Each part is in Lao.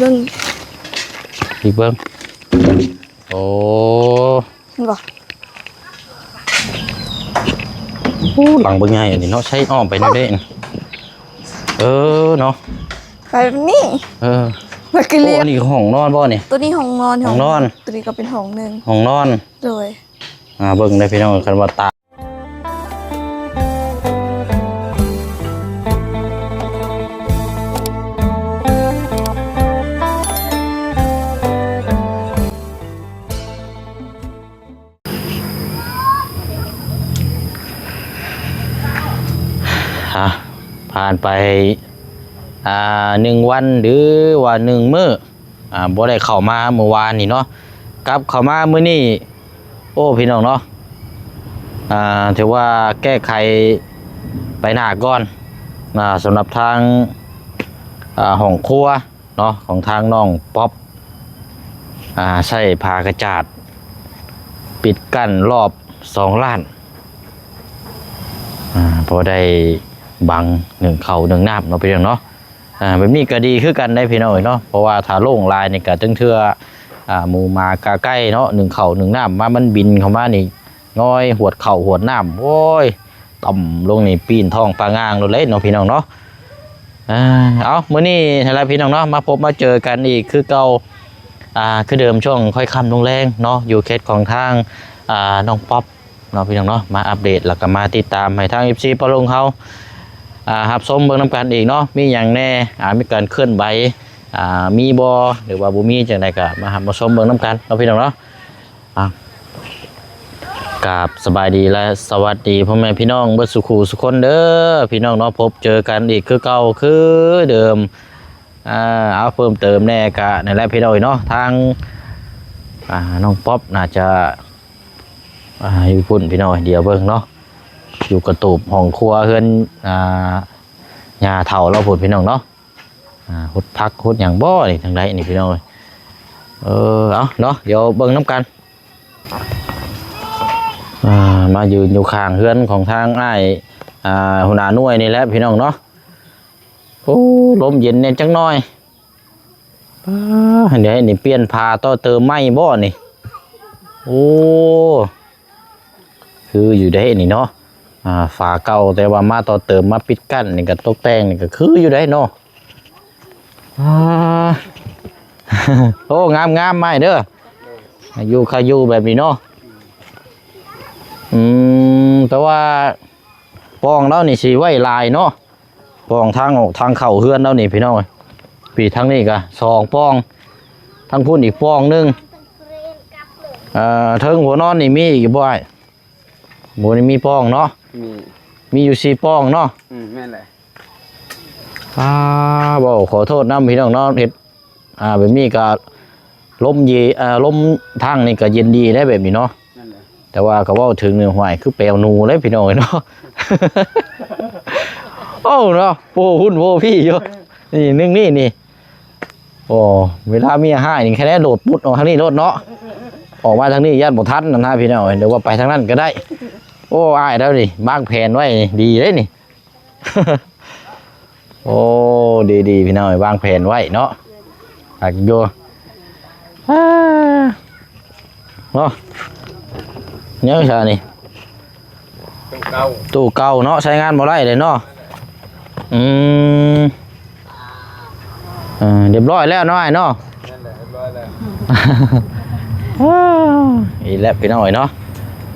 ເບິ່ງ ອີກເບິ່ງ ໂອ້ ເຫັນບໍ່? ໂອ້ ຫຼັງບັກໃຫຍ່ອັນນີ້ເນາະ ໃຊ້ອ້ອມໄປແນວໃດນີ້? ເອີເນາະ ໄປແບບນີ້ ເອີ ແລ້ວກໍລ້ຽວ ໂອ້ ອັນນີ້ຫ້ອງນອນບໍ່ນີ້? ໂຕນີ້ຫ້ອງນອນ ຫ້ອງນອນ ໂຕນີ້ກໍເປັນຫ້ອງໜຶ່ງ ຫ້ອງນອນ ໂດຍ ອ່າ ເບິ່ງເດີພີ່ນ້ອງ ຄັນວ່າຕາ ອ່າ ຜ່ານໄປ ອ່າ ໜຶ່ງວັນ ຫຼືວ່າໜຶ່ງມື້ ອ່າ ບໍ່ໄດ້ເຂົ້າມາມື້ວານນີ້ເນາະ ກັບເຂົ້າມາມື້ນີ້ ໂອ້ ພີ່ນ້ອງເນາະ ອ່າ ຖືວ່າແກ້ໄຂໄປໜ້າກ່ອນ ອ່າ ສຳລັບທາງ ອ່າ ຫ້ອງຄົວເນາະ ຂອງທາງນ້ອງປັອບ ອ່າ ໃຊ້ຜ້າກະຈາດປິດກັ້ນລອບສອງລ້ານ ອ່າ ພໍໄດ້ບັງໜຶ້ງເຂົ້າໜຶ້ງນ້ຳເນາະ ພີ່ນ້ອງເນາະ. ອ່າ ແບບນີ້ກໍດີຄືກັນໄດ໋ພີ່ນ້ອງເອີຍເນາະ ເພາະວ່າຖ້າໂລ່ງຫຼາຍນີ້ກໍຈັ່ງເທື່ອ ອ່າ ໝູໝາກາໄກ່ເນາະ ໜຶ້ງເຂົ້າໜຶ້ງນ້ຳມາ ມັນບິນເຂົ້າມານີ້ ງອຍຫວດເຂົ້າຫວດນ້ຳ ໂອ້ຍ ຕ່ຳລົງນີ້ ປີນທ້ອງປາງາງໂລດເລີຍເນາະ ພີ່ນ້ອງເນາະ. ອ່າ ເອົາ ມື້ນີ້ຫັ້ນລະພີ່ນ້ອງເນາະ ມາພົບມາເຈີກັນອີກຄືເກົ່າ ອ່າ ຄືເດີມ ຊ່ວງຄ່ອຍຄ່ຳລົງແລງເນາະ ຢູ່ເຂດຂອງທາງ ອ່າ ນ້ອງປັອບ ເນາະ ພີ່ນ້ອງເນາະ ມາອັບເດດ ແລ້ວກໍມາຕິດຕາມໃຫ້ທາງ ເອັຟຊີ ປະລຸງເຮົາ ອ່າ ຮັບຊົມເບິ່ງນຳກັນອີກເນາະ ມີຫຍັງແດ່ ອ່າ ມີການເຄື່ອນໄຫວ ອ່າ ມີບໍ່ ຫຼືວ່າບໍ່ມີຈັ່ງໃດ ກໍມາຮັບມາຊົມເບິ່ງນຳກັນເນາະ ພີ່ນ້ອງເນາະ. ອ່າ ກາບສະບາຍດີ ແລະ ສະຫວັດດີພໍ່ແມ່ພີ່ນ້ອງເບິດສູ່ຄູ່ສູ່ຄົນເດີ ພີ່ນ້ອງເນາະ ພົບເຈີກັນອີກຄືເກົ່າຄືເດີມ. ອ່າ ເອົາ ເພີ່ມເຕີມແດ່ກະນັ້ນແຫຼະ ພີ່ນ້ອງເອີຍເນາະ ທາງ ອ່າ ນ້ອງປັອບໜ້າຈະ ອ່າ ຢູ່ພຸ້ນ ພີ່ນ້ອງ ດຽວເບິ່ງເນາະ ຢູ່ກະຕູບຫ້ອງຄົວເຮືອນ ອ່າ ຍ່າເຖົ້າລາວພຸ້ນ ພີ່ນ້ອງເນາະ. ອ່າ ຫົດຜັກຫົດຫຍັງບໍ່ນີ້ ທາງໃດນີ້ ພີ່ນ້ອງເອີຍ. ເອີ ເອົາເນາະ ດຽວເບິ່ງນຳກັນ. ອ່າ ມາຢືນຢູ່ຂ້າງເຮືອນຂອງທາງອ້າຍ ອ່າ ຫົວໜ້າໜ່ວຍນີ້ແຫຼະ ພີ່ນ້ອງເນາະ. ໂອ້ ລົມເຢັນແດ່ຈັກໜ້ອຍ. ປ້າ ອັນໃດນີ້ ປ່ຽນຝາຕໍ່ເຕີມໃໝ່ບໍ່ນີ້? ໂອ້ ຄືຢູ່ເດ້ນີ້ເນາະ ອ່າ ຝາເກົ່າ ແຕ່ວ່າມາຕໍ່ເຕີມ ມາປິດກັ້ນນີ້ ກໍຕົກແຕ່ງນີ້ ກໍຄືຢູ່ເດ້ເນາະ. ອ່າ ໂອ້ ງາມໆ ໃໝ່ເດີ ຢູ່ຄາຢູ່ແບບນີ້ເນາະ. ອືມ ແຕ່ວ່າປ່ອງລາວນີ້ຊິໄວ້ຫຼາຍເນາະ. ປ່ອງທາງອອກທາງເຂົ້າເຮືອນລາວນີ້ ພີ່ນ້ອງເອີຍ. ປີທາງນີ້ກະສອງປ່ອງ ທາງພຸ້ນອີກປ່ອງໜຶ່ງ. ເອີ ເທິງຫົວນອນນີ້ມີອີກຢູ່ບໍ່ອ້າຍ? ບໍ່ໄດ້ມີປ່ອງເນາະ. ມີ ມີຢູ່ສີ່ປ່ອງເນາະ. ອືມ ແມ່ນແຫຼະ. ອ່າ ເວົ້າຂໍໂທດນຳ ພີ່ນ້ອງເນາະ ເຮັດ ອ່າ ແບບນີ້ກໍລົມເຍ ອ່າ ລົມທາງນີ້ກໍເຢັນດີໄດ໋ ແບບນີ້ເນາະ. ແມ່ນແຫຼະ. ແຕ່ວ່າກໍເວົ້າເຖິງນີ້ ຫ້ວຍ ຄືແປວໜູເລີຍ ພີ່ນ້ອງເອີຍເນາະ. ໂອ້ ເນາະ ໂອ້ ຫຸ້ນ ໂອ້ ພີ່ຢູ່ ນີ້ ໜຶ່ງນີ້ ນີ້. ໂອ້ ເວລາເມຍຮ້າຍນີ້ ແຄ່ໂດດປຸດອອກທາງນີ້ໂລດເນາະ. ອອກມາທາງນີ້ຢ້ານບໍ່ທັນນະ ພີ່ນ້ອງເອີຍ ຫຼືວ່າໄປທາງນັ້ນກໍໄດ້. ໂອ້ ອ້າຍລາວນີ້ວາງແຜນໄວ້ນີ້ ດີເດ້ນີ້. ໂອ້ ດີໆ ພີ່ນ້ອງເອີຍ ວາງແຜນໄວ້ເນາະ ຄັກຢູ່. ອ່າ ເນາະ ຍັງຊະນີ້ ຕູ້ເກົ່າ ຕູ້ເກົ່າເນາະ ໃຊ້ງານບໍ່ໄດ້ເດ້ເນາະ. ອືມ ເອີ ຮຽບຮ້ອຍແລ້ວເນາະອ້າຍເນາະ. ແມ່ນແຫຼະ ຮຽບຮ້ອຍແລ້ວ. ອີກແລ້ວ ພີ່ນ້ອງເອີຍເນາະ.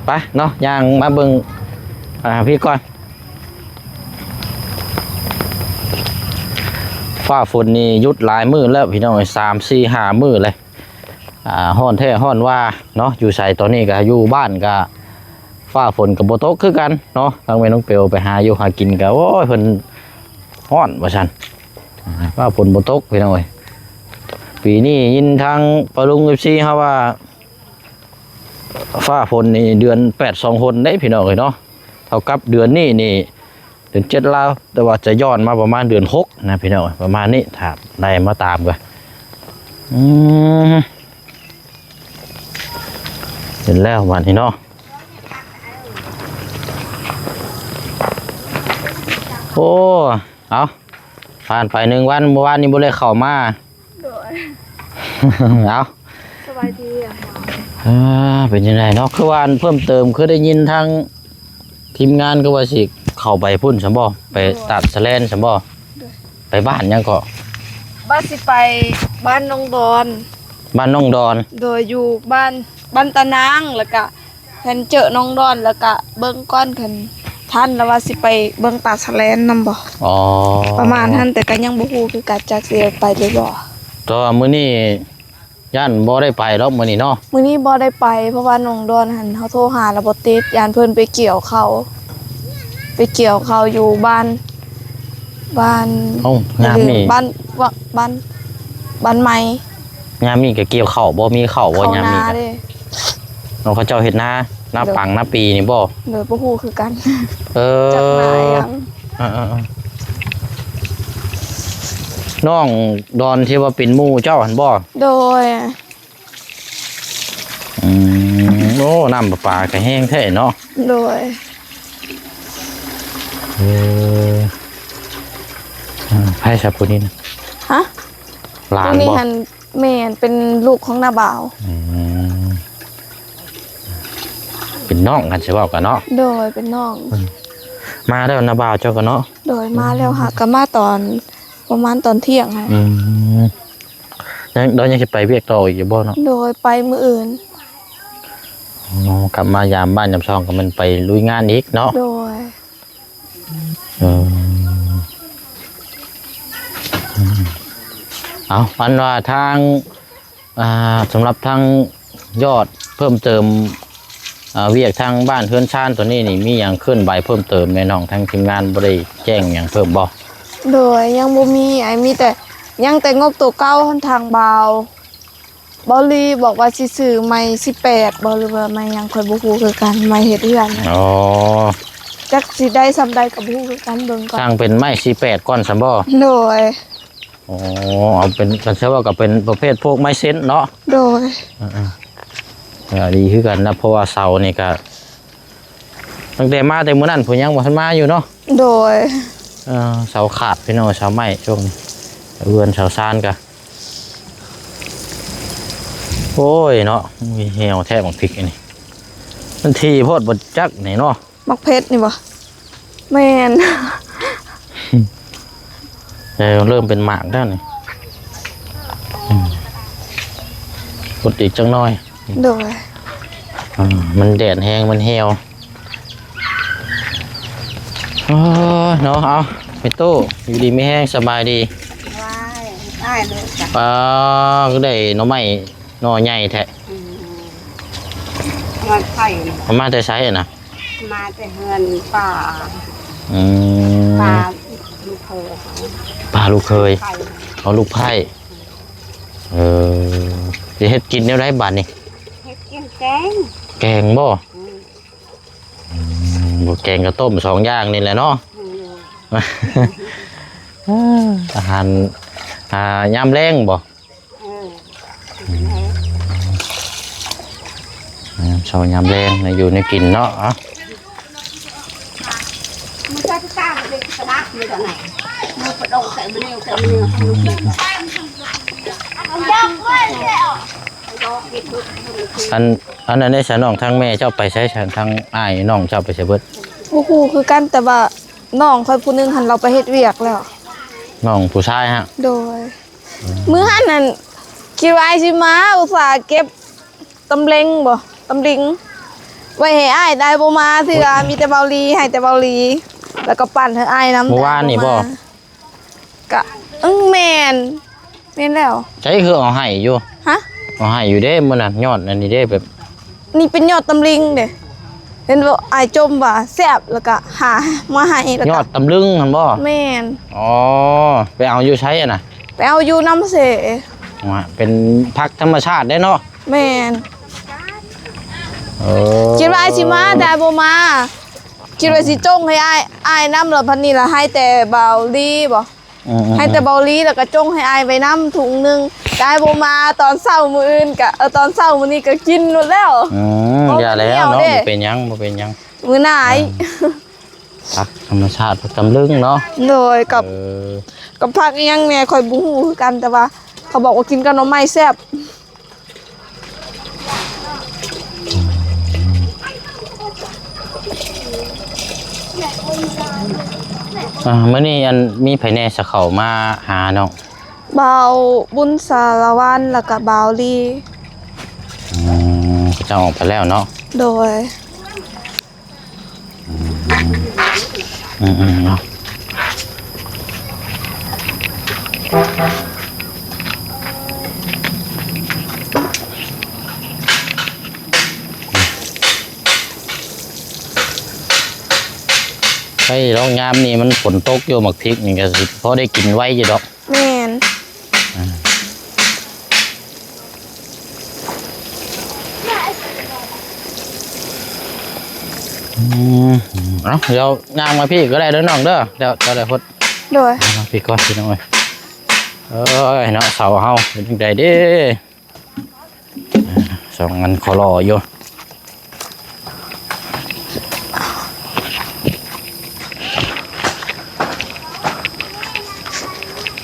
ໄປເນາະ ຍ່າງມາເບິ່ງ ອ່າ ພີ້ກ່ອນ. ຟ້າຝົນນີ້ຢຸດຫຼາຍມື້ແລ້ວ ພີ່ນ້ອງເອີຍ ສາມ ສີ່ ຫ້າ ມື້ແລ້ວ. ອ່າ ຮ້ອນແທ້ຮ້ອນວ່າເນາະ ຢູ່ໃສຕອນນີ້ກະ ຢູ່ບ້ານກະ ຟ້າຝົນກໍບໍ່ຕົກຄືກັນເນາະ. ທາງແມ່ນ້ອງເປວໄປຫາຢູ່ຫາກິນກໍ ໂອ້ຍ ເພິ່ນຮ້ອນວ່າຊັ້ນ ຟ້າຝົນບໍ່ຕົກ ພີ່ນ້ອງເອີຍ. ປີນີ້ຍິນທາງປ້າລຸງ ເອັຟຊີ ເຮົາວ່າ ຟ້າຝົນນີ້ເດືອນແປດສອງຫົນເດ້ ພີ່ນ້ອງເອີຍເນາະ. ເທົ່າກັບເດືອນນີ້ນີ້ ເດືອນເຈັດລາວ ແຕ່ວ່າຈະຍ້ອນມາປະມານເດືອນຫົກນະ ພີ່ນ້ອງເອີຍ ປະມານນີ້ ຖ້າໄລ່ມາຕາມກໍ ອືມ ເຫັນແລ້ວບັດນີ້ເນາະ. ໂອ້ ເອົາ ຜ່ານໄປໜຶ່ງວັນ ມື້ວານນີ້ບໍ່ໄດ້ເຂົ້າມາ ໂດຍ ເອົາ ສະບາຍດີ. ອ່າ ເປັນຈັ່ງໃດເນາະ ຄືວ່າເພີ່ມເຕີມ ຄືໄດ້ຍິນທາງທີມງານ ຄືວ່າຊິເຂົ້າໄປພຸ້ນຊັ້ນບໍ່? ໄປ ໂດຍ ຕາດສະແລນຊັ້ນບໍ່? ໂດຍ. ໄປບ້ານຫຍັງເກາະ? ວ່າຊິໄປບ້ານໜອງດອນ. ບ້ານໜອງດອນ. ໂດຍ ຢູ່ບ້ານ ບ້ານຕານາງ ແລ້ວກະ ແມ່ນເຈີໜອງດອນ ແລ້ວກະເບິ່ງກ່ອນ ຄັນທັນ ແລ້ວວ່າຊິໄປເບິ່ງຕາດສະແລນນຳບໍ່? ອໍ ປະມານຫັ້ນ ແຕ່ກະຍັງບໍ່ຮູ້ຄືກັນ ຈັກຊິໄດ້ໄປຫຼືບໍ່. ແຕ່ວ່າມື້ນີ້ຢ້ານບໍ່ໄດ້ໄປດອກມື້ນີ້ເນາະ. ມື້ນີ້ບໍ່ໄດ້ໄປ ເພາະວ່າໜອງດອນຫັ້ນ ເຮົາໂທຫາແລ້ວບໍ່ຕິດ ຢ້ານເພິ່ນໄປກ່ຽວເຂົ້າ ໄປກ່ຽວເຂົ້າຢູ່ບ້ານ ບ້ານ ເອົ້າ ຍາມນີ້ ບ້ານ ບ້ານ ບ້ານໃໝ່. ຍາມນີ້ກະກ່ຽວເຂົ້າບໍ່ ມີເຂົ້າບໍ່ ເຂົ້ານາເດ້? ຍາມນີ້ກະ ເນາະ ເຂົາເຈົ້າເຮັດນາ ນາ ໂດຍ ປັງນາປີນີ້ບໍ່? ໂດຍ ບໍ່ຮູ້ຄືກັນ. ເອີ ຈັກນາຫຍັງ. ເອີໆໆ ນ້ອງດອນທີ່ວ່າເປັນໝູ່ເຈົ້າຫັ້ນບໍ່? ໂດຍ. ອືມ ໂອ້ ນ້ຳປະປາກະແຮງແທ້ເນາະ. ໂດຍ. ເອີ ອືມ ໃຜຊະຜູ້ນີ້ນະ? ຮະ? ຫຼານບໍ່? ຜູ້ນີ້ຫັ້ນ ແມ່ນ ເປັນລູກຂອງນ້າບ່າວ. ອືມ ເປັນນ້ອງກັນຊິເວົ້າກັນເນາະ. ໂດຍ ເປັນນ້ອງ. ອືມ ມາແລ້ວນ້າບ່າວເຈົ້າກະເນາະ. ໂດຍ ມາແລ້ວ ຫາກະມາຕອນ ປະມານຕອນທ່ຽງຫັ້ນ. ອືມ ຍັງ ດອນຍັງຊິໄປວຽກຕໍ່ອີກຢູ່ບໍ່ເນາະ? ໂດຍ ໄປມື້ອື່ນ. ອໍ ກັບມາຢາມບ້ານຢາມຊ່ອງກະແມ່ນໄປລຸຍງານອີກເນາະ. ໂດຍ. ເອີ ເອົາ ອັນວ່າທາງ ອ່າ ສຳລັບທາງຍອດເພີ່ມເຕີມ ອ່າ ວຽກທາງບ້ານເຮືອນຊານໂຕນີ້ນີ້ ມີຫຍັງເຄື່ອນໄຫວເພີ່ມເຕີມແດ່ນ້ອງ? ທາງທີມງານບໍ່ໄດ້ແຈ້ງຫຍັງເພີ່ມບໍ່? ໂດຍ ຍັງບໍ່ມີ ອ້າຍ ມີແຕ່ ຍັງແຕ່ງົບໂຕເກົ່າ ທາງບ່າວ ບ່າວລີບອກວ່າຊິຊື້ໄມ້ສິບແປດບໍ່ ຫຼືວ່າໄມ້ຫຍັງ ຂ້ອຍບໍ່ຮູ້ຄືກັນ ໄມ້ເຮັດເຮືອນ. ອໍ ຈັກຊິໄດ້ສ່ຳໃດກະບໍ່ຮູ້ຄືກັນ ເບິ່ງກ່ອນ. ສ້າງເປັນໄມ້ສິບແປດກ່ອນຊັ້ນບໍ່? ໂດຍ. ອໍ ເອົາເປັນ ຄັນຊະວ່າກະເປັນປະເພດພວກໄມ້ເຊັນເນາະ. ໂດຍ. ເອີໆ ເອີ ດີຄືກັນນະ ເພາະວ່າເສົານີ້ກະ ຕັ້ງແຕ່ມາແຕ່ມື້ນັ້ນພຸ້ນ ຍັງບໍ່ທັນມາຢູ່ເນາະ. ໂດຍ. ເອີ ເສົາຂາດພີ່ນ້ອງ ເສົາໄມ້ຊ່ວງນີ້ ເຮືອນເສົາຊານກະ ໂອ້ຍເນາະ ມີແຮວແທ້ໝາກພິກອັນນີ້ ມັນຖີ່ໂພດບໍ່ຈັກນີ້ເນາະ. ໝາກເຜັດນີ້ບໍ່? ແມ່ນ. ເອີ ເລີ່ມເປັນໝາກແລ້ວນີ້. ອືມ ອົດອີກຈັກໜ້ອຍ. ໂດຍ. ອືມ ມັນແດດແຮງ ມັນແຮວ. ໂອ້ຍເນາະ ເອົາ ແມ່ຕູ້ ຢູ່ດີມີແຮງ ສະບາຍດີ. ວ້າຍ ອ້າຍເລີຍ. ປ້າ ຄືໄດ້ໜໍ່ໄມ້ໜໍ່ໃຫຍ່ແທ້. ອືມ ມາໄຜ ເອົາມາແຕ່ໃສຫັ້ນນະ? ມາແຕ່ເຮືອນປ້າ. ອືມ ປ້າລູກເຂີຍ. ປ້າລູກເຂີຍ. ເອົາລູກໃພ້. ເອີ ຊິເຮັດກິນແນວໃດບາດນີ້? ເຮັດກິນແກງ. ແກງບໍ່? ອືມ ອືມ ບໍ່ແກງກະຕົ້ມ ສອງຢ່າງນີ້ແຫຼະເນາະ. ອືມ ອາຫານ ອ່າ ຍາມແລງບໍ່? ເອີ ອືມ ຍາມເຊົ້າຍາມແລງ ແນວຢູ່ແນວກິນເນາະ. ເອົາ ອັນ ອັນນັ້ນເດ ສາວນ້ອງ ທາງແມ່ເຈົ້າໄປໃສ? ທາງອ້າຍນ້ອງເຈົ້າໄປໃສເບິດ? ບໍ່ຮູ້ຄືກັນ ແຕ່ວ່ານ້ອງຂ້ອຍຜູ້ໜຶ່ງຫັ້ນ ລາວໄປເຮັດວຽກແລ້ວ. ນ້ອງຜູ້ຊາຍຫັ້ນ? ໂດຍ. ມື້ຫັ້ນນັ້ນຄິດວ່າອ້າຍຊິມາ ອຸດສ່າເກັບຕຳເລັງບໍ່ ຕຳລິງ ໄວ້ໃຫ້ອ້າຍ ໄດ້ບໍ່ມາເທື່ອ. ໂອ້ຍ ມີແຕ່ເບົາລີ ໃຫ້ແຕ່ເບົາລີ ແລ້ວກໍປັ່ນໃຫ້ອ້າຍນຳ. ມື້ວານນີ້ບໍ່? ກະ ອື ແມ່ນ ແມ່ນແລ້ວ. ໃສຄືເອົາໃຫ້ຢູ່? ຮະ? ເອົາໃຫ້ຢູ່ເດ້ມື້ນັ້ນ ຍອດອັນນີ້ເດ້ ແບບ ນີ້ເປັນຍອດຕຳລິງເດ້ ເຫັນບໍ່ ອ້າຍຈົ່ມວ່າແຊບ ແລ້ວກະຫາມາໃຫ້ ແລ້ວກະ ຍອດຕຳລຶງຫັ້ນບໍ່? ແມ່ນ. ອໍ ໄປເອົາຢູ່ໃສຫັ້ນນະ? ໄປເອົາຢູ່ນ້ຳເສ. ວ່າເປັນຜັກທຳມະຊາດເດ້ເນາະ. ແມ່ນ. ເອີ ຄິດວ່າອ້າຍຊິມາ ແຕ່ອ້າຍບໍ່ມາ ຄິດວ່າຊິຈົ່ງໃຫ້ອ້າຍ ອ້າຍນຳ ແລ້ວບັດນີ້ລະໃຫ້ແຕ່ເບົາລີບໍ່? ອືມໆໆ ໃຫ້ແຕ່ເບົາລີ ແລ້ວກະຈົ່ງໃຫ້ອ້າຍໄວ້ນຳຖົງໜຶ່ງ ແຕ່ອ້າຍບໍ່ມາ ຕອນເຊົ້າມື້ອື່ນກະ ເອີ ຕອນເຊົ້າມື້ນີ້ກະກິນໝົດແລ້ວ. ອືມ ຢ່າແລ້ວເນາະ ບໍ່ເປັນຫຍັງ ບໍ່ເປັນຫຍັງ ມື້ໜ້າ. ອ່າ ຜັກທຳມະຊາດ ຜັກຕຳລຶງເນາະ. ໂດຍ. ກັບ ເອີ ກັບຜັກອີ່ຫຍັງແດ່ ຂ້ອຍບໍ່ຮູ້ຄືກັນ ແຕ່ວ່າ ເຂົາບອກວ່າກິນກັບໜໍ່ໄມ້ແຊບ. ອ່າ ມື້ນີ້ອັນ ມີໃຜແດ່ ສະເຂົ້າມາຫານ້ອງ? ບ່າວບຸນສາລະວັນ ແລ້ວກະບ່າວລີ. ອືມ ເຂົາເຈົ້າອອກໄປແລ້ວເນາະ. ໂດຍ. ອືມ ອືມ ເນາະ ໄປລອງຍາມນີ້ມັນຝົນຕົກຢູ່ ໝາກພິກນີ້ກໍຊິພໍໄດ້ກິນໄວຢູ່ດອກ. ແມ່ນ. ອ່າ ອືມ ເອົາ ດຽວຍ່າງມາພີ້ກໍໄດ້ເດີນ້ອງເດີ ດຽວ ດຽວໄດ້ພົດ. ໂດຍ. ມາພີ້ກ່ອນພີ່ນ້ອງເອີຍ. ເອີຍເນາະ ເສົາເຮົາເປັນຈັ່ງໃດເດ້? ສອງອັນຂໍລໍຢູ່.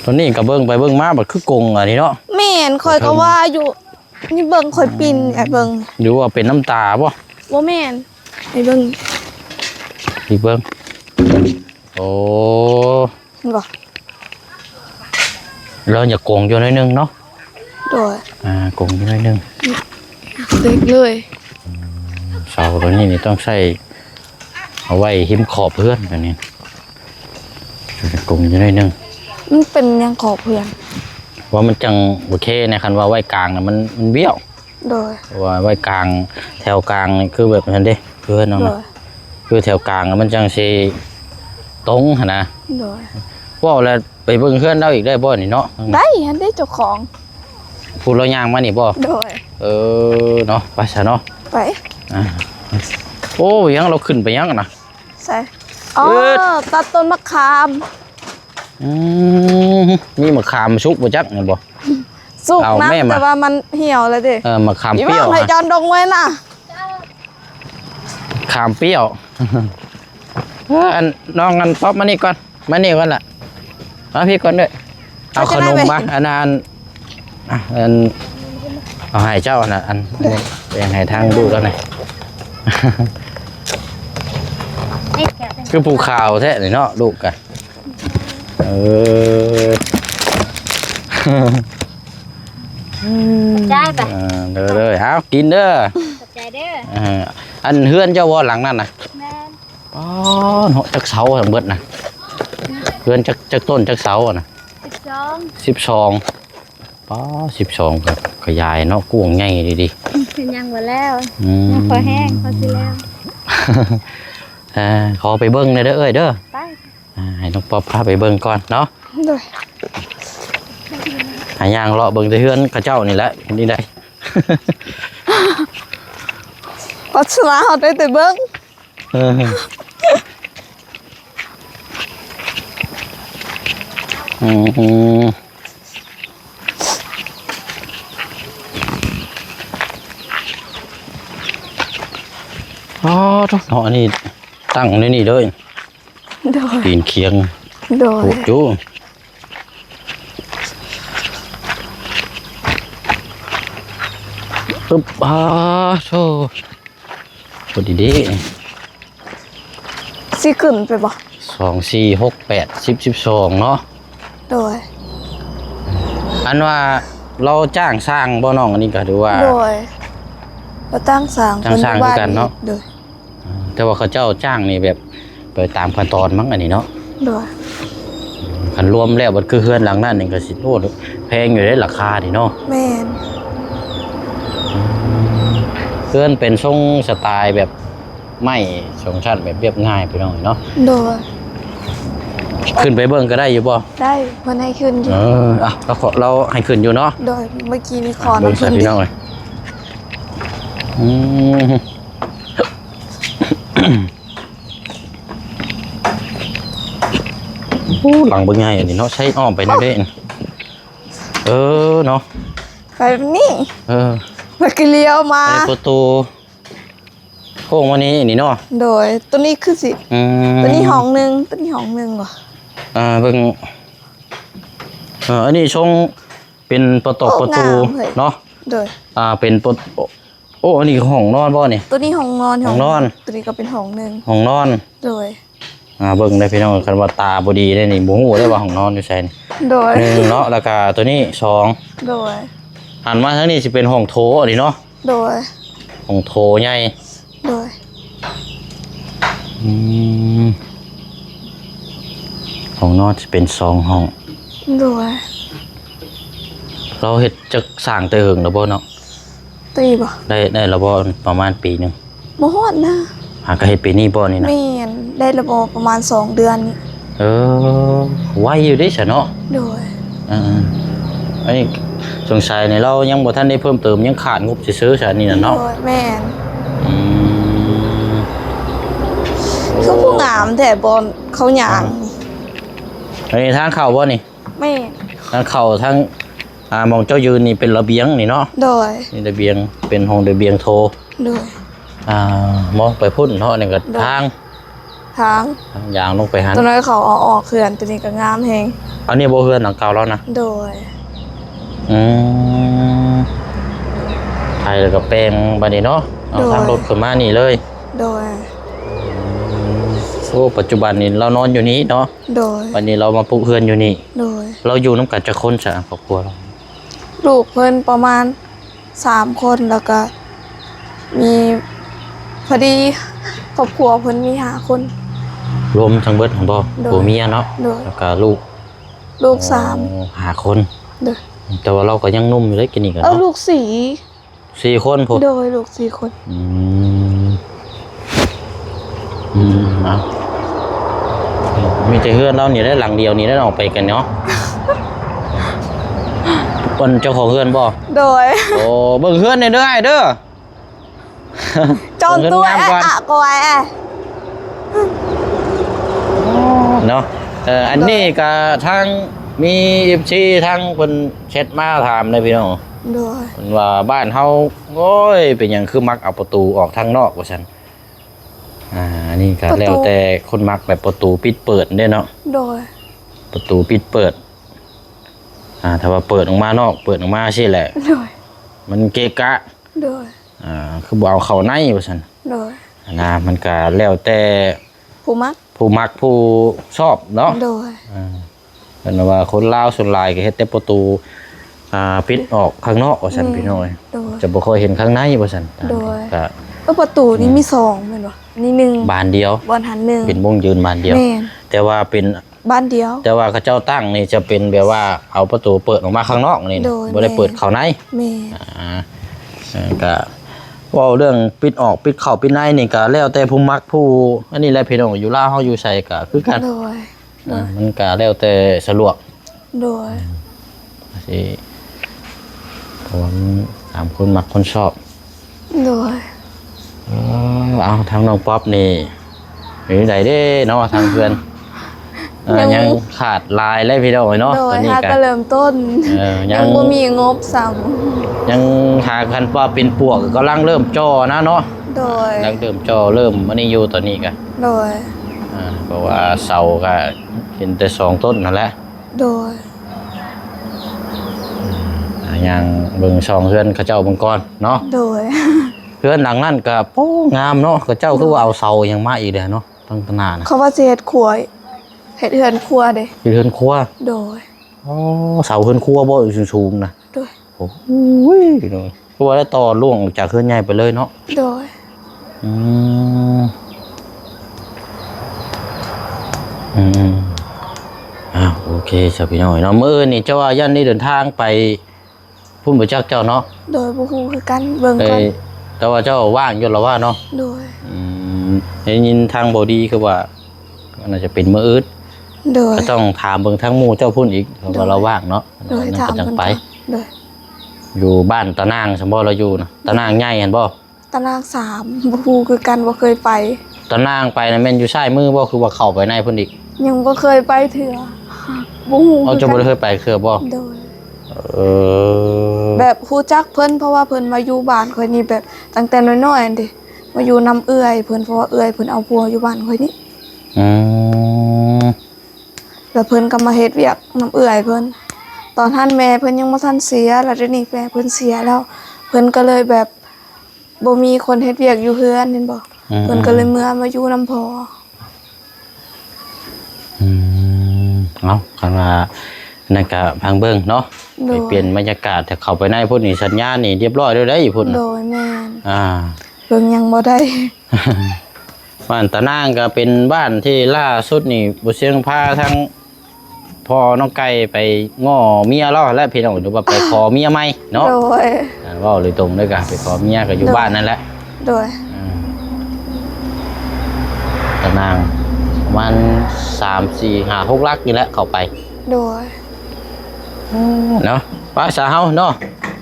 ຕອນນີ້ກໍເບິ່ງໄປເບິ່ງມາ ບັດຄືກົງອັນນີ້ເນາະ. ແມ່ນ ຂ້ອຍກໍວ່າຢູ່. ນີ້ເບິ່ງ ຂ້ອຍປິ່ນໃຫ້ເບິ່ງ. ຫຼືວ່າເປັນນ້ຳຕາບໍ່? ບໍ່ແມ່ນ ໃຫ້ເບິ່ງ ອີກເບິ່ງ. ໂອ້ ເຫັນບໍ່? ລາວຢາກກົງຢູ່ໜ້ອຍໜຶ່ງເນາະ. ໂດຍ. ອ່າ ກົງຢູ່ໜ້ອຍໜຶ່ງ ເລັກເລີຍ. ເສົາຕົວນີ້ນີ້ຕ້ອງໃຊ້ເອົາໄວ້ຮິມຂອບເຮືອນ ແບບນີ້ ກົງຢູ່ໜ້ອຍໜຶ່ງ. ມັນເປັນຫຍັງຂອບເຮືອນ? ວ່າມັນຈັ່ງໂອເຄນະ ຄັນວ່າໄວ້ກາງນະ ມັນ ມັນບ້ຽວ. ໂດຍ. ວ່າໄວ້ກາງ ແຖວກາງນີ້ຄືແບບນັ້ນເດ້ ຄືເຮືອນນ້ອງນະ. ໂດຍ. ຄືແຖວກາງມັນຈັ່ງຊິຕົງຫັ້ນນະ. ໂດຍ. ເວົ້າແລ້ວໄປເບິ່ງເຮືອນລາວອີກໄດ້ບໍ່ນີ້ເນາະ? ໄດ້ຫັ້ນເດ້ ເຈົ້າຂອງ. ຜູ້ລາວຍ່າງມານີ້ບໍ່? ໂດຍ. ເອີ ເນາະ ໄປຊະເນາະ. ໄປ. ອ່າ ໂອ້ ຍັງລາວຂຶ້ນໄປຍັງນະ? ໃສ? ອໍ ເອີ ຕັດຕົ້ນມະຂາມ. ອືມ ມີມະຂາມສຸກບໍ່ຈັກແມ່ນບໍ່? ສຸກນະ ແຕ່ວ່າມັນຫ່ຽວແລ້ວເດ້. ເອີ ມະຂາມປ່ຽວ ອີຫຍັງໃຫ້ຈອນດົງໄວ້ນະ. ຂາມປ່ຽວ. ເອີ ອັນ ນ້ອງອັນ ປັອບມານີ້ກ່ອນ ມານີ້ກ່ອນລະ ມາພີ້ກ່ອນເດີ້. ເອົາຂະໜົມມາ ອັນນັ້ນ ອ່ະ ອັນ ເອົາໃຫ້ເຈົ້ານະ ອັນ ແບ່ງໃຫ້ທາງລູກລາວນະ. ຄືຜູ້ຂາວແທ້ນີ້ເນາະ ລູກກະ. ເອີ ຂອບໃຈປະ. ເອີ ເດີໆ ເອົາກິນເດີ. ຂອບໃຈເດີ. ເອີ ອັນເຮືອນເຈົ້າບໍ່ຫຼັງນັ້ນນະ? ແມ່ນ. ອໍ ເນາະ ຈັກເສົາທັງເບິດນະ? ເຮືອນຈັກ ຈັກຕົ້ນ ຈັກເສົານະ? ສິບສອງ ສິບສອງ. ປ້າ ສິບສອງ ກໍຂະຫຍາຍເນາະ ກວ້າງໃຫຍ່ດີໆ. ເປັນຫຍັງບໍ່ແລ້ວ? ອືມ ຍັງພໍແຮງ ພໍຊິແລ້ວ. ເອີ ຂໍໄປເບິ່ງແດ່ເດີເອື້ອຍເດີ. ໄປ. ອ່າ ໃຫ້ນ້ອງປັອບພາໄປເບິ່ງກ່ອນເນາະ. ໂດຍ. ຫາຍ່າງເລາະເບິ່ງແຕ່ເຮືອນເຂົາເຈົ້ານີ້ແຫຼະ ນີ້ໄດ໋. ພັດສະນາເຮົາໄດ້ແຕ່ເບິ່ງ. ເອີ ອືມ ອໍ ໂທ້ເນາະ ອັນນີ້ຕັ້ງໃນນີ້ເລີຍ. ໂດຍ. ປີນຄຽງ. ໂດຍ. ໂອ້ໂຫ ປຶບ ອາ ໂທ້. ພໍດີເດ້ ຊິຂຶ້ນໄປບໍ່? ສອງ ສີ່ ຫົກ ແປດ ສິບ ສິບສອງ ເນາະ. ໂດຍ. ອັນວ່າລາວຈ້າງສ້າງບໍ່ນ້ອງ? ອັນນີ້ກໍຖືວ່າ ໂດຍ ລາວຈ້າງສ້າງ ຈ້າງສ້າງຄືກັນເນາະ. ໂດຍ. ອ່າ ແຕ່ວ່າເຂົາເຈົ້າຈ້າງນີ້ແບບໄປຕາມຂັ້ນຕອນມັ້ງ ອັນນີ້ເນາະ. ໂດຍ. ຄັນລວມແລ້ວບັດຄືເຮືອນຫຼັງນັ້ນນີ້ກໍຊິ ໂອ້ ແພງຢູ່ເດ້ລາຄານີ້ເນາະ. ແມ່ນ. ເຮືອນເປັນຊົງສະໄຕແບບໄມ້ສອງຊັ້ນ ແບບລຽບງ່າຍພີ່ນ້ອງເນາະ. ໂດຍ. ຂຶ້ນໄປເບິ່ງກໍໄດ້ຢູ່ບໍ່? ໄດ້ ເພິ່ນໃຫ້ຂຶ້ນຢູ່. ເອີ ອ່ະ ລາວ ລາວໃຫ້ຂຶ້ນຢູ່ເນາະ. ໂດຍ. ເມື່ອກີ້ນີ້ຂໍນຳເພິ່ນ ພີ່ນ້ອງເອີຍ. ອືມ. ໂອ້ ຫຼັງບັກໃຫຍ່ອັນນີ້ເນາະ ໃຊ້ອ້ອມໄປແນວໃດ? ເອີເນາະ ໄປແບບນີ້. ເອີ ແລ້ວກໍລ້ຽວມາ ໄປປະຕູໂຄ້ງມານີ້ ນີ້ເນາະ. ໂດຍ. ໂຕນີ້ຄືຊິ ອືມ ໂຕນີ້ຫ້ອງໜຶ່ງ ໂຕນີ້ຫ້ອງໜຶ່ງບໍ່? ອ່າ ເບິ່ງ ເອີ ອັນນີ້ຊົງ ເປັນປະຕອກປະຕູ ໂອ້ ງາມເລີຍ ເນາະ. ໂດຍ ອ່າ ເປັນປະ ໂອ້ ອັນນີ້ຫ້ອງນອນບໍ່ນີ້? ໂຕນີ້ຫ້ອງນອນ ຫ້ອງນອນ ໂຕນີ້ກໍເປັນຫ້ອງໜຶ່ງ ຫ້ອງນອນ. ໂດຍ ອ່າ ເບິ່ງເດີພີ່ນ້ອງ ຄັນວ່າຕາບໍ່ດີເດ້ນີ້ ບໍ່ຮູ້ເດ້ວ່າຫ້ອງນອນຢູ່ໃສນີ້. ໂດຍ ໜຶ່ງເນາະ ແລ້ວກະໂຕນີ້ສອງ. ໂດຍ ຫັນມາທາງນີ້ຊິເປັນຫ້ອງໂຖນີ້ເນາະ. ໂດຍ ຫ້ອງໂຖໃຫຍ່. ໂດຍ ອືມ ຫ້ອງນອນຊິເປັນສອງຫ້ອງ. ໂດຍ ລາວເຮັດຈັກ ສ້າງແຕ່ເຫິງແລ້ວບໍ່ເນາະ? ໂຕນີ້ບໍ່? ໄດ້ ໄດ້ແລ້ວບໍ່ ປະມານປີໜຶ່ງ? ບໍ່ຮອດນະ. ຫາກະເຮັດປີນີ້ບໍ່ນີ້ນະ? ແມ່ນ ໄດ້ແລ້ວບໍ່ ປະມານສອງເດືອນນີ້. ເອີ ໄວຢູ່ເດ້ຊະເນາະ. ໂດຍ ເອີ ອັນນີ້ສົງໄສນີ້ລາວຍັງບໍ່ທັນໄດ້ເພີ່ມເຕີມ ຍັງຂາດງົບຊື່ໆຊະນີ້ນະເນາະ. ໂດຍ ແມ່ນ ອືມ ຄືຜູ້ງາມແທ້ບ່ອນເຂົາຍ່າງ. ອ່າ ອັນນີ້ທາງເຂົ້າບໍ່ນີ້? ແມ່ນ ທາງເຂົ້າທາງ ອ່າ ໝ່ອງເຈົ້າຢືນນີ້ເປັນລະບຽງນີ້ເນາະ. ໂດຍ ນີ້ລະບຽງ ເປັນຫ້ອງລະບຽງໂຖ. ໂດຍ ອ່າ ມອງໄປພຸ້ນເນາະ ນີ້ກໍ ໂດຍ ທາງ ທາງ ທາງຍ່າງລົງໄປຫັ້ນ. ຕົວນັ້ນເຂົາເອົາອອກເຮືອນ ຕົວນີ້ກໍງາມແຮງ. ອັນນີ້ບໍ່ເຮືອນຫຼັງເກົ່າລາວນະ? ໂດຍ ອືມ ໄຖແລ້ວກໍແປງບາດນີ້ເນາະ. ເອົາ ໂດຍ ທາງລົດຂຶ້ນມານີ້ເລີຍ. ໂດຍ ອືມ ໂອ້ ປັດຈຸບັນນີ້ລາວນອນຢູ່ນີ້ເນາະ. ໂດຍ ບາດນີ້ລາວມາປຸກເຮືອນຢູ່ນີ້. ໂດຍ ລາວຢູ່ນຳກັນຈັກຄົນຊະ ຄອບຄົວລາວ? ລູກເພິ່ນປະມານສາມຄົນ ແລ້ວກະມີ ພໍດີຄອບຄົວເພິ່ນມີຫ້າຄົນ. ລວມທັງເບິດຫັ້ນບໍ່? ໂດຍ ຜົວເມຍເນາະ. ໂດຍ ແລ້ວກະລູກ? ລູກສາມ. ໂອ້ ຫ້າຄົນ. ໂດຍ ແຕ່ວ່າລາວກໍຍັງໜຸ່ມຢູ່ເດ້ ກິນນີ້ກໍ ເອີ ເນາະ ລູກສີ່ ສີ່ຄົນພຸ້ນ. ໂດຍ ລູກສີ່ຄົນ. ອືມ ອືມ ເອົາ ມີແຕ່ເຮືອນລາວນີ້ແຫຼະ ຫຼັງດຽວນີ້ແຫຼະ ອອກໄປກັນເນາະ. ເພິ່ນເຈົ້າຂອງເຮືອນບໍ່? ໂດຍ ໂອ້ ເບິ່ງເຮືອນແດ່ເດີອ້າຍເດີ. ຈອນຕົວແອະ ອະກວາຍແອະ ເນາະ. ເອີ ອັນນີ້ກະທາງມີເອັຟຊີທາງເພິ່ນແຊັດມາຖາມເດ້ພີ່ນ້ອງ. ໂດຍ ເພິ່ນວ່າບ້ານເຮົາ ໂອ້ຍ ເປັນຫຍັງຄືມັກເອົາປະຕູອອກທາງນອກວ່າຊັ້ນ. ອ່າ ອັນນີ້ກະ ປະຕູ ແລ້ວແຕ່ຄົນມັກ ແບບປະຕູປິດເປີດເດ້ເນາະ. ໂດຍ ປະຕູປິດເປີດ ອ່າ ຖ້າວ່າເປີດອອກມານອກ ເປີດອອກມາຊີ້ແຫຼະ. ໂດຍ ມັນເກະກະ. ໂດຍ ອ່າ ຄືບໍ່ເອົາເຂົ້າໃນວ່າຊັ້ນ. ໂດຍ ອັນນະ ມັນກະແລ້ວແຕ່ຜູ້ມັກ ຜູ້ມັກຜູ້ຊອບເນາະ. ໂດຍ ອ່າ ເພິ່ນວ່າຄົນລາວສ່ວນຫຼາຍກໍເຮັດແຕ່ປະຕູ ອ່າ ປິດອອກຂ້າງນອກວ່າຊັ້ນ. ແມ່ນ ພີ່ນ້ອງ ໂດຍ ຈະບໍ່ຄ່ອຍເຫັນຂ້າງໃນວ່າຊັ້ນ. ໂດຍ ກະ ເອີ ປະຕູນີ້ ອືມ ມີສອງແມ່ນບໍ່? ນີ້ໜຶ່ງ ບານດຽວ ບ່ອນຫັ້ນໜຶ່ງ ເປັນວົງຢືນບານດຽວ. ແມ່ນ ແຕ່ວ່າເປັນ ບານດຽວ ແຕ່ວ່າເຂົາເຈົ້າຕັ້ງນີ້ຈະເປັນແບບວ່າເອົາປະຕູເປີດອອກມາຂ້າງນອກນີ້. ໂດຍ ບໍ່ໄດ້ເປີດເຂົ້າໃນ. ແມ່ນ ອ່າ ເອີ ກະເວົ້າເລື່ອງປິດອອກ ປິດເຂົ້າ ປິດໃນນີ້ກະແລ້ວແຕ່ຜູ້ມັກຜູ້ອັນນີ້ແຫຼະພີ່ນ້ອງ. ຢູ່ລາວເຮົາຢູ່ໃສກະຄືກັນ. ໂດຍ ອ່າ ໂດຍ ມັນກະແລ້ວແຕ່ສະດວກ. ໂດຍ ອືມ ຊິ ເພາະວ່າມັນຕາມຄົນມັກຄົນຊອບ. ໂດຍ ເອີ ເອົາ ທາງນ້ອງປັອບນີ້ເປັນໃດເດ້ເນາະ ທາງເພື່ອນ? ເອີ ຍັງ ຍັງຂາດຫຼາຍເລີຍພີ່ນ້ອງເອີຍເນາະ. ໂດຍ ຕອນນີ້ຫາກໍເລີ່ມຕົ້ນ. ເອີ ຍັງ ຍັງບໍ່ມີງົບຊ້ຳ. ຍັງຫາ ຄັນວ່າເປັນປວກກໍກຳລັງເລີ່ມເຈາະນະເນາະ. ໂດຍ ກຳລັງເລີ່ມເຈາະ ເລີ່ມອັນນີ້ຢູ່ຕອນນີ້ກະ. ໂດຍ ອ່າ ເພາະວ່າເສົາກະເຫັນແຕ່ສອງຕົ້ນຫັ້ນແຫຼະ. ໂດຍ ອ່າ ຍ່າງເບິ່ງຊ່ອງເຮືອນເຂົາເຈົ້າເບິ່ງກ່ອນເນາະ. ໂດຍ ເຮືອນຫຼັງນັ້ນກະ ໂອ້ ງາມເນາະ. ເຂົາເຈົ້າຄືວ່າເອົາເສົາຫຍັງມາອີກແດ່ເນາະ ຕັ້ງຕະໜ້ານະ. ເຂົາວ່າຊິເຮັດຄົວ ເຮັດເຮືອນຄົວເດ້. ເຮັດເຮືອນຄົວ. ໂດຍ ອໍ ເສົາເຮືອນຄົວບໍ່ ສູງໆນະ. ໂດຍ ໂອ້ຍ ພີ່ນ້ອງ ຄືວ່າໄດ້ຕໍ່ລ່ວງອອກຈາກເຮືອນໃຫຍ່ໄປເລີຍເນາະ. ໂດຍ ອືມ ອືມ ອ່າ ໂອເຄຊະພີ່ນ້ອງເນາະ. ມື້ອື່ນນີ້ເຈົ້າວ່າຢ້ານໄດ້ເດີນທາງໄປພຸ້ນບໍ່ຈັກເຈົ້າເນາະ. ໂດຍ ບໍ່ຮູ້ຄືກັນ ເບິ່ງກ່ອນ. ເອີ ແຕ່ວ່າເຈົ້າວ່າງຢູ່ລະວ່າເນາະ. ໂດຍ ອືມ ໄດ້ຍິນທາງບໍ່ດີຄືວ່າ ໜ້າຈະເປັນມື້ອື່ນ. ໂດຍ ກໍຕ້ອງຖາມເບິ່ງທາງໝູ່ເຈົ້າພຸ້ນອີກ ເພາະວ່າລາວວ່າງເນາະ. ໂດຍ ຖາມເພິ່ນກ່ອນ. ໂດຍ ຢູ່ບ້ານຕານາງຊັ້ນບໍ່ລາວຢູ່ນະ? ຕານາງໃຫຍ່ຫັ້ນບໍ່? ຕານາງສາມ ບໍ່ຮູ້ຄືກັນ ບໍ່ເຄີຍໄປ. ຕານາງໄປນະແມ່ນຢູ່ຊ້າຍມືບໍ່ ຄືວ່າເຂົ້າໄປໃນພຸ້ນອີກ? ຍັງບໍ່ເຄີຍໄປເທື່ອ ບໍ່ຮູ້. ເອົາ ເຈົ້າບໍ່ໄດ້ເຄີຍໄປເທື່ອບໍ່? ໂດຍ ເອີ ແບບຮູ້ຈັກເພິ່ນ ເພາະວ່າເພິ່ນມາຢູ່ບ້ານຂ້ອຍນີ້ ແບບຕັ້ງແຕ່ນ້ອຍໆຫັ້ນເດ ມາຢູ່ນຳເອື້ອຍເພິ່ນ ເພາະວ່າເອື້ອຍເພິ່ນເອົາຜົວຢູ່ບ້ານຂ້ອຍນີ້. ອືມ ແລ້ວເພິ່ນກໍມາເຮັດວຽກນຳເອື້ອຍເພິ່ນ. ຕອນຫັ້ນແມ່ເພິ່ນຍັງບໍ່ທັນເສຍ ແລ້ວດຽວນີ້ແມ່ເພິ່ນເສຍແລ້ວ ເພິ່ນກໍເລີຍແບບບໍ່ມີຄົນເຮັດວຽກຢູ່ເຮືອນແມ່ນບໍ່ ອືມ ເພິ່ນກໍເລີຍເມືອມາຢູ່ນຳພໍ່. ອືມ ເອົາ ຄັນວ່ານັ້ນກະພັງເບິ່ງເນາະ ໂດຍ ໄປປ່ຽນບັນຍາກາດ ຖ້າເຂົ້າໄປໃນພຸ້ນນີ້ ສັນຍານນີ້ລຽບຮ້ອຍແລ້ວເດ້ພຸ້ນ ໂດຍ ແມ່ນ ອ່າ ເບິ່ງຫຍັງບໍ່ໄດ້. ບ້ານຕານາງກໍເປັນບ້ານທີ່ລ່າສຸດນີ້ ບໍ່ຊຽງພາທັງພໍ່ນ້ອງໄກ່ໄປງໍ້ເມຍລາວຫັ້ນແຫຼະພີ່ນ້ອງ ຫຼືວ່າໄປຂໍເມຍໃໝ່ເນາະ ໂດຍ ອ່າ ເວົ້າໂດຍຕົງເລີຍ ກໍໄປຂໍເມຍກໍຢູ່ ໂດຍ ບ້ານນັ້ນແຫຼະ ໂດຍ ອ່າ ຕານາງປະມານສາມ ສີ່ ຫ້າ ຫົກຫຼັກນີ້ແຫຼະເຂົ້າໄປ ໂດຍ ເນາະ ໄປຊະເຮົາເນາະ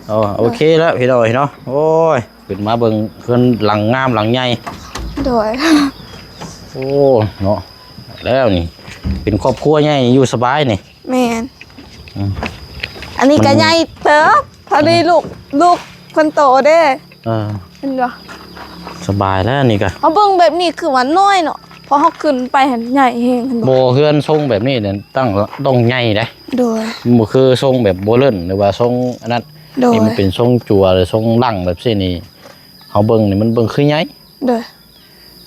ໂອ ໂອເຄແລ້ວພີ່ນ້ອງເອີຍເນາະ ໂອ້ຍ ຂຶ້ນມາເບິ່ງເຮືອນຫຼັງງາມຫຼັງໃຫຍ່ ໂດຍ ໂອ້ ເນາະ ແລ້ວນີ້ເປັນຄອບຄົວໃຫຍ່ຢູ່ສະບາຍນີ້ ແມ່ນ ອືມ ອັນນີ້ກໍ ມັນ ໃຫຍ່ເຕີບ ພໍດີລູກ ລູກຄົນໂຕເດ້ ເອີ ເຫັນບໍ່ ສະບາຍແລ້ວນີ້ກໍ ເຮົາເບິ່ງແບບນີ້ຄືວ່ານ້ອຍເນາະ ພໍເຮົາຂຶ້ນໄປຫັ້ນໃຫຍ່ແຮງ ເຫັນບໍ່ ບໍ່ ເຮືອນຊົງແບບນີ້ນີ້ຕ້ອງ ຕ້ອງໃຫຍ່ເດ້ ໂດຍ ບໍ່ຄືຊົງແບບໂບເລີນ ຫຼືວ່າຊົງອັນນັ້ນ ໂດຍ ນີ້ມັນເປັນຊົງຈົວ ຫຼືຊົງຫຼັງແບບຊີ້ນີ້ ເຮົາເບິ່ງນີ້ມັນເບິ່ງຄືໃຫຍ່ ໂດຍ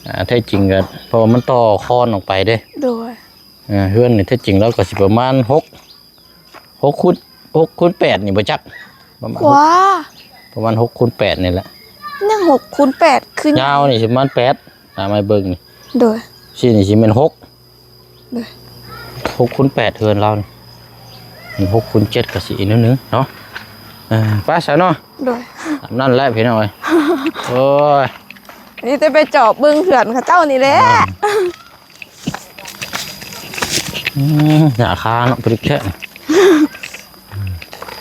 ອ່າ ແທ້ຈິງກໍ ເພາະວ່າມັນຕໍ່ຄອນອອກໄປເດ້ ໂດຍ ເຮືອນນີ້ແທ້ຈິງແລ້ວກໍຊິປະມານຫົກ ຫົກຄູນ ຫົກຄູນແປດນີ້ບໍ່ຈັກ ປະມານ ກວ່າ ປະມານຫົກຄູນແປດນີ້ແຫຼະ ຍັງຫົກຄູນແປດ ຄືຍາວນີ້ຊິປະມານແປດ ຕາມໃຫ້ເບິ່ງນີ້ ໂດຍ ຊີ້ນີ້ຊິແມ່ນຫົກ ໂດຍ ຫົກຄູນແປດເຮືອນລາວນີ້ ຫົກຄູນເຈັດກໍຊິອີກໜ້ອຍໜຶ່ງເນາະ ເອີ ໄປຊະເນາະ ໂດຍ ຕາມນັ້ນແຫຼະພີ່ນ້ອງເອີຍ ໂອ້ຍ ນີ້ແຕ່ໄປຈອບເບິ່ງເຮືອນເຂົາເຈົ້ານີ້ແຫຼະ ອ່າ ອືມ ຫຍ້າຄາເນາະ ປຶກແທ້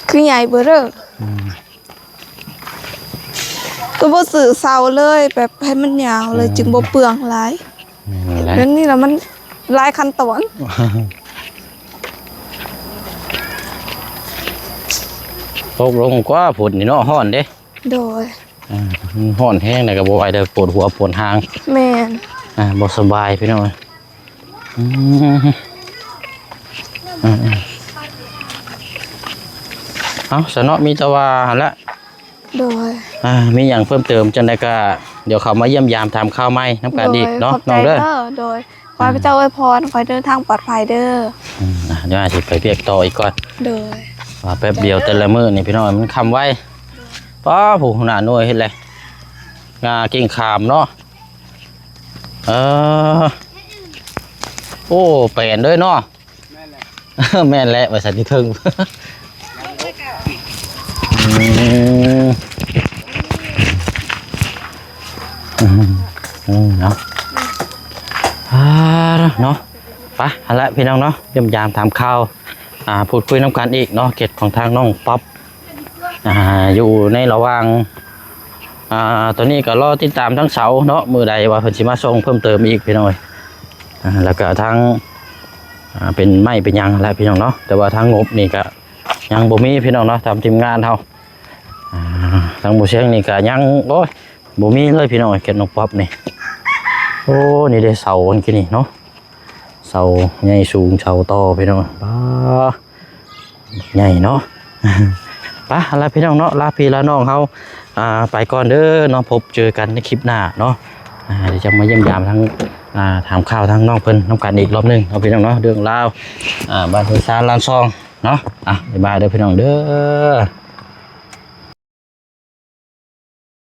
ຄືໃຫຍ່ເບີເດີ ອືມ ຄືບໍ່ຊື້ເສົາເລີຍ ແບບໃຫ້ມັນຍາວເລີຍ ອືມ ຈຶ່ງບໍ່ເປືອງຫຼາຍ ແມ່ນແຫຼະ ແບບນີ້ລະມັນຫຼາຍຂັ້ນຕອນ ຕົກລົງກວ່າຝົນນີ້ເນາະ ຮ້ອນເດ້ ໂດຍ ອ່າ ມັນຮ້ອນແຮງແລ້ວກໍບໍ່ໄຫວເດີ ປວດຫົວປວດຫາງ ແມ່ນ ອ່າ ບໍ່ສະບາຍພີ່ນ້ອງ ອືມ ອ່າ ເອົາ ສະເນາະ ມີແຕ່ວ່າຫັ້ນລະ ໂດຍ ອ່າ ມີຫຍັງເພີ່ມເຕີມຈັ່ງໃດກໍ ດຽວເຂົ້າມາຢ້ຽມຢາມຖາມຂ່າວໃໝ່ນຳກັນອີກເນາະ ໂດຍ ນ້ອງເດີ ຂອບໃຈເດີ ໂດຍ ຂໍໃຫ້ພະເຈົ້າອວຍພອນ ຂໍໃຫ້ເດີນທາງປອດໄພເດີ ອືມ ອ່າ ດຽວອາດຊິໄປວຽກຕໍ່ອີກກ່ອນ ໂດຍ ວ່າແປັບດຽວແຕ່ລະມື້ນີ້ພີ່ນ້ອງ ມັນຄ່ຳໄວ ປ້າ ຜູ້ຫົວໜ້າໜ່ວຍເຮັດແຫຼະ ງາກິ່ງຂາມເນາະ ເອີ ໂອ້ ແປນເດີເນາະ ແມ່ນແຫຼະ ແມ່ນແຫຼະ ວ່າຊັ້ນຢູ່ເທິງ ອືມ ອືມ ເນາະ ອ່າ ເນາະ ໄປ ຫັ້ນແຫຼະພີ່ນ້ອງເນາະ ຢ້ຽມຢາມຖາມຂ່າວ ອ່າ ພູດຄຸຍນຳກັນອີກເນາະ ເຂດຂອງທາງນ້ອງປັອບ ອ່າ ຢູ່ໃນລະຫວ່າງ ອ່າ ຕອນນີ້ກໍລໍຕິດຕາມທາງເສົາເນາະ ມື້ໃດວ່າເພິ່ນຊິມາສົ່ງເພີ່ມເຕີມອີກພີ່ນ້ອງເອີຍ ອ່າ ແລ້ວກໍທາງ ອ່າ ເປັນໄມ້ເປັນຫຍັງແຫຼະພີ່ນ້ອງເນາະ ແຕ່ວ່າທາງງົບນີ້ກໍຍັງບໍ່ມີພີ່ນ້ອງເນາະ ຕາມທີມງານເຮົາ ອ່າ ທາງບໍ່ຊຽງນີ້ກໍຍັງ ໂອ້ຍ ບໍ່ມີເລີຍພີ່ນ້ອງເອີຍ ເຂດນ້ອງປັອບນີ້ ໂອ້ ນີ້ເດ້ເສົາອັນກີ້ນີ້ເນາະ ເສົາໃຫຍ່ສູງ ເສົາຕໍ່ພີ່ນ້ອງ ປ້າ ໃຫຍ່ເນາະ ໄປ ລາພີ່ນ້ອງເນາະ ລາພີ່ລານ້ອງເຮົາ ອ່າ ໄປກ່ອນເດີເນາະ ພົບເຈີກັນໃນຄລິບໜ້າເນາະ ອ່າ ດຽວຈະມາຢ້ຽມຢາມທາງ ອ່າ ຖາມຂ່າວທາງນ້ອງເພິ່ນນຳກັນອີກລອບໜຶ່ງເນາະ ພີ່ນ້ອງເນາະ ເລື່ອງລາວ ອ່າ ບ້ານເຮືອນຊານລານຊ່ອງເນາະ ອ່ະ ບາຍບາຍເດີພີ່ນ້ອງເດີ.